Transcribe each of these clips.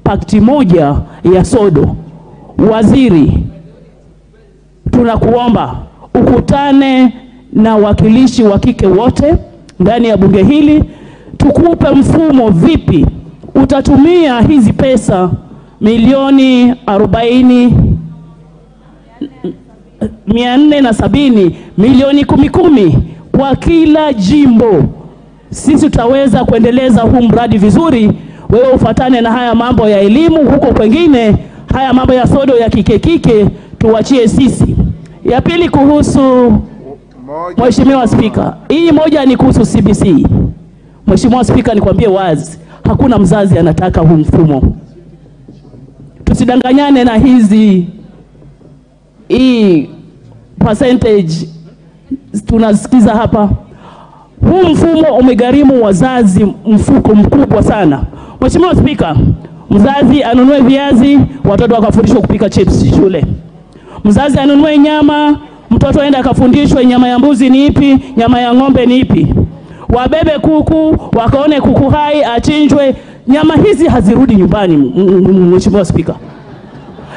pakti moja ya sodo. Waziri, tunakuomba ukutane na wakilishi wa kike wote ndani ya bunge hili, tukupe mfumo vipi utatumia hizi pesa milioni 470 milioni 10 kwa kila jimbo. Sisi tutaweza kuendeleza huu mradi vizuri. Wewe ufatane na haya mambo ya elimu huko kwengine, haya mambo ya sodo ya kike kike tuwachie sisi. Ya pili kuhusu Mheshimiwa Spika, hii moja ni kuhusu CBC. Mheshimiwa Spika, nikwambie wazi, hakuna mzazi anataka huu mfumo. Tusidanganyane na hizi hii percentage tunasikiza hapa. Huu mfumo umegharimu wazazi mfuko mkubwa sana. Mheshimiwa Spika, mzazi anunue viazi, watoto wakafundishwa kupika chips shule. Mzazi anunue nyama, mtoto aende akafundishwe nyama ya mbuzi ni ipi, nyama ya ng'ombe ni ipi. Wabebe kuku, wakaone kuku hai achinjwe. Nyama hizi hazirudi nyumbani, Mheshimiwa Spika.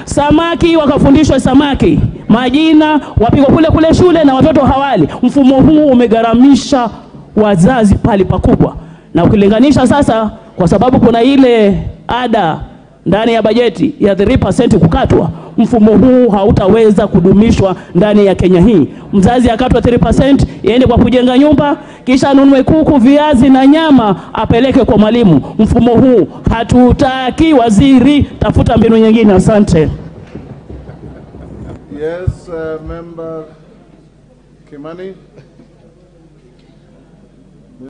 Samaki wakafundishwa samaki, majina wapigwa kule kule shule na watoto hawali. Mfumo huu umegharamisha wazazi pali pakubwa. Na ukilinganisha sasa, kwa sababu kuna ile ada ndani ya bajeti ya 3% kukatwa, mfumo huu hautaweza kudumishwa ndani ya Kenya hii. Mzazi akatwa 3% iende kwa kujenga nyumba, kisha anunue kuku, viazi na nyama apeleke kwa mwalimu. Mfumo huu hatutaki. Waziri, tafuta mbinu nyingine. Asante. Yes, Member Kimani.